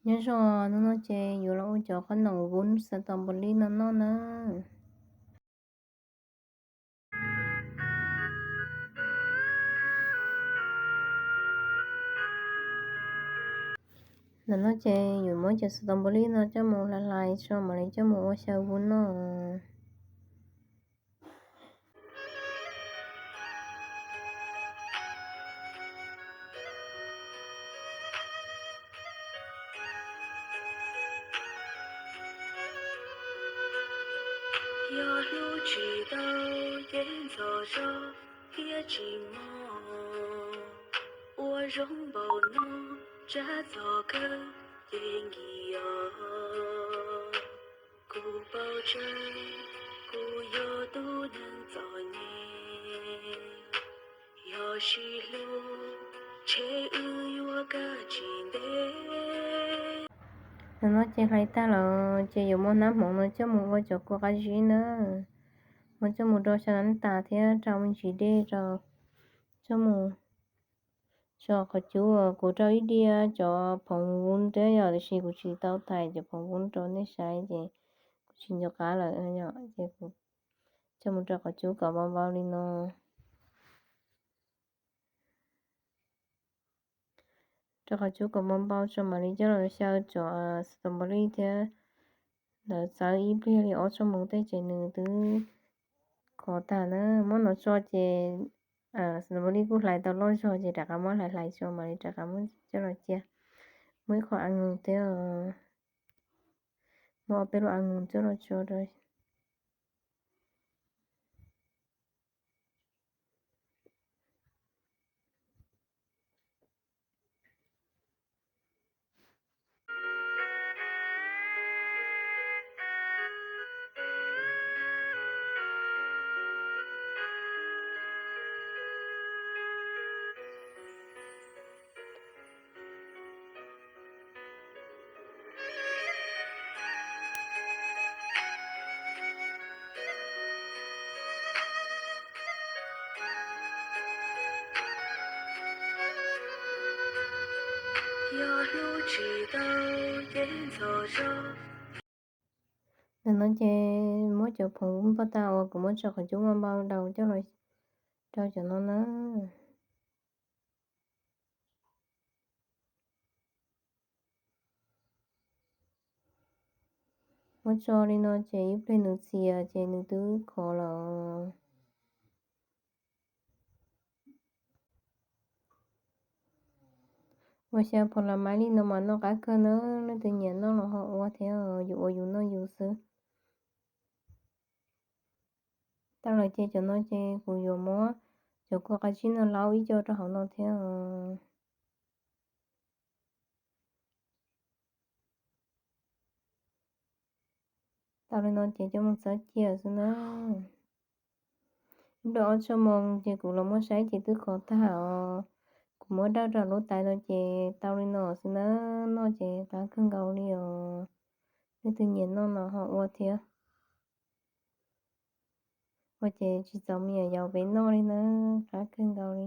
Nyob zoo, hnub no ces yuav los ua cov qhob noom vun xav tos npaum li no noj na. Ntawm no ces yuav muab cov xav tos npaum li no coj mus hlais hlais tso mam li coj mus ua xyaw vun noj. Yog hlub tsis tau ces ntxhov zog thiab tsis mos, ua zoo npaum no tsab txog kawg ces nkim os. Kuv paub tseeb kuv yog tub neeg txom nyem, yog sib hlub ntshe wb yuav kaj tsis ntev. Ntawm no ces hlais tag lawm ces yuav muab hnab hmoov no coj mus ua cov kua qab zib na, muab coj mus rau xyaw nab tas thiab rau me ntsis dej rau, coj mus tso qhov cub. Kuv rau ib diav cov phoov vun thiab yom, tiam sis kuv tsis tau thaij cov phoov vun rau nej saib ces kuv tsis nco qab lawm yom, ces kuv coj mus rau qhov cub kom npau npau li no. Rau qhov cub kom npau npau tso mam li coj los xyaw cov xav tos npaum li thiab ntawd txawv ib pliag li ob xuab moos tej ces nws twb khov tag na. Muab no tso ces xav tos npaum li kuj hlais tau loj zog ces rov qab muab hlais hlais tso mam li rov qab muab coj los cia. Muab ib qho a ngus thiab, muab ob peb lub a ngus coj los tso rau. Yog hlub tsis tau ces ntxhov zog. Ntawm no ces muab cov phoov vun npau tas uas kuv muab tso qhov cub npau npau daus coj los rau cov no na. Muab tso li no ces ib pliag nws txias ces nws twb khov lawm. Ua xyaw phom las maiv li no mas noj qab kawg na, leej twg nyiam noj los ho ua thiab, yus ua yus noj yus xwb. Tau lawm ces cov no ces kuv yuav muab cov kua qab zib no laub ib co rau hauv no thiab. Tau li no ces coj mus txawb cia xwb na. Ib pliag ob xuab moos ces kuv los muab saib ces twb khov tag os. Kuv muab dawj rau lub tais no ces tau li no xwb na. Noj ces qab kawg nkaus li os. Leej twg nyiam noj no ho ua thiab. Ua ces tsis txaus me nyuam yaus peb noj li na, qab kawg nkaus li.